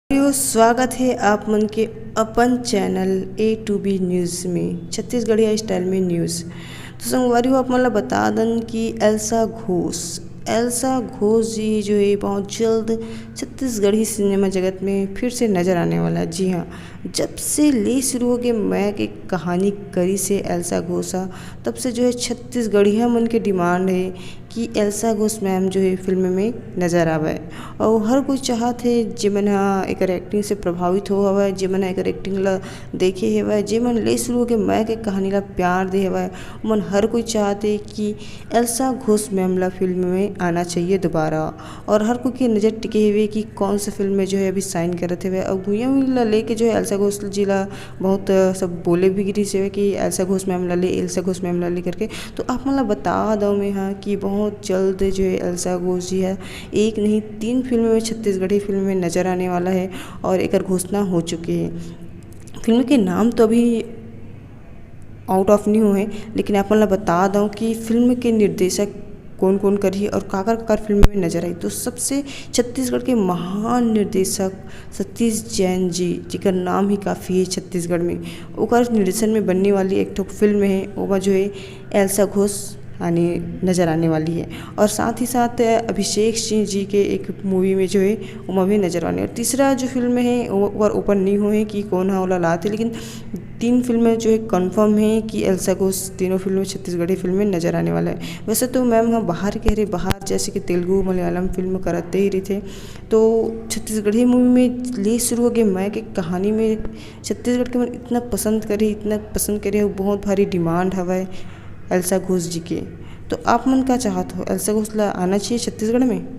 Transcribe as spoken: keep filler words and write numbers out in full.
यो, स्वागत हे आप मन के अपन channel A to B news में, छत्तीसगढ़िया स्टाइल में न्यूज़। तो संगवारी हो, आप मन ला बता दन कि एल्सा घोष, एल्सा घोष जी जो है बहुत जल्द छत्तीसगढ़ी सिनेमा जगत में फिर से नज़र आने वाला है। जी हाँ, जब से ले शुरू हो गए मया के कहानी करी से एल्सा घोष हा, तब से जो है छत्तीसगढ़िया मन के डिमांड है कि एल्सा घोष मैम जो है फिल्म में नज़र आवे। और हर कोई चाहत है, जेमन हा एकर एक्टिंग से प्रभावित हो हवय, जेमन हा एकर एक्टिंग ला देखे हवय, जेमन ले शुरू होके मया के कहानी ला प्यार दे हवय, ओमन हर कोई चाहत है कि एल्सा घोष मैम ला फिल्म में आना चाहिए दोबारा। और हर कोई के नज़र टिके हवे कि कौन सा फिल्म में जो है अभी साइन करत हवे। और गुइया ला लेके जो है एल्सा घोष जी ला बहुत, अ, सब बोले भी गिरी से कि एल्सा घोष मैम ला ले, एल्सा घोष मैम ला ले करके। तो आप मन ला बता दो मैं हाँ कि बहुत जल्द जो है एल्सा घोष जी है एक नहीं तीन फिल्म में, छत्तीसगढ़ी फिल्म में नज़र आने वाला है और एकर घोषणा हो चुकी है। फिल्म के नाम तो अभी आउट ऑफ नहीं हुए, लेकिन आप मन ला बता दो कि फिल्म के निर्देशक कौन कौन करही और काकर काकर फिल्म में नजर आई। तो सबसे छत्तीसगढ़ के महान निर्देशक सतीश जैन जी, जेकर नाम ही काफ़ी है छत्तीसगढ़ में, ओकर निर्देशन में बनने वाली एक ठो फिल्म है, ओमा जो है एल्सा घोष आने नज़र आने वाली है। और साथ ही साथ अभिषेक सिंह जी के एक मूवी में जो है ओमा भी नज़र आने। और तीसरा जो फिल्म है वो ओकर ओपन नहीं हुए कि कौन हा ओला लात है, लेकिन तीन फिल्में जो है कन्फर्म है कि एल्सा घोष तीनों फिल्में छत्तीसगढ़ी फिल्म में नज़र आने वाला है। वैसे तो मैम हा बाहर के हरे, बाहर जैसे कि तेलुगु मलयालम फिल्म करते ही रहिथे, तो छत्तीसगढ़ी मूवी में ले शुरू हो गए मया के कहानी में छत्तीसगढ़ के मन इतना पसंद करे, इतना पसंद करे, वो बहुत भारी डिमांड हवय एल्सा घोष जी के। तो आप मन का चाहत हो, एल्सा घोष ला आना चाहिए छत्तीसगढ़ में?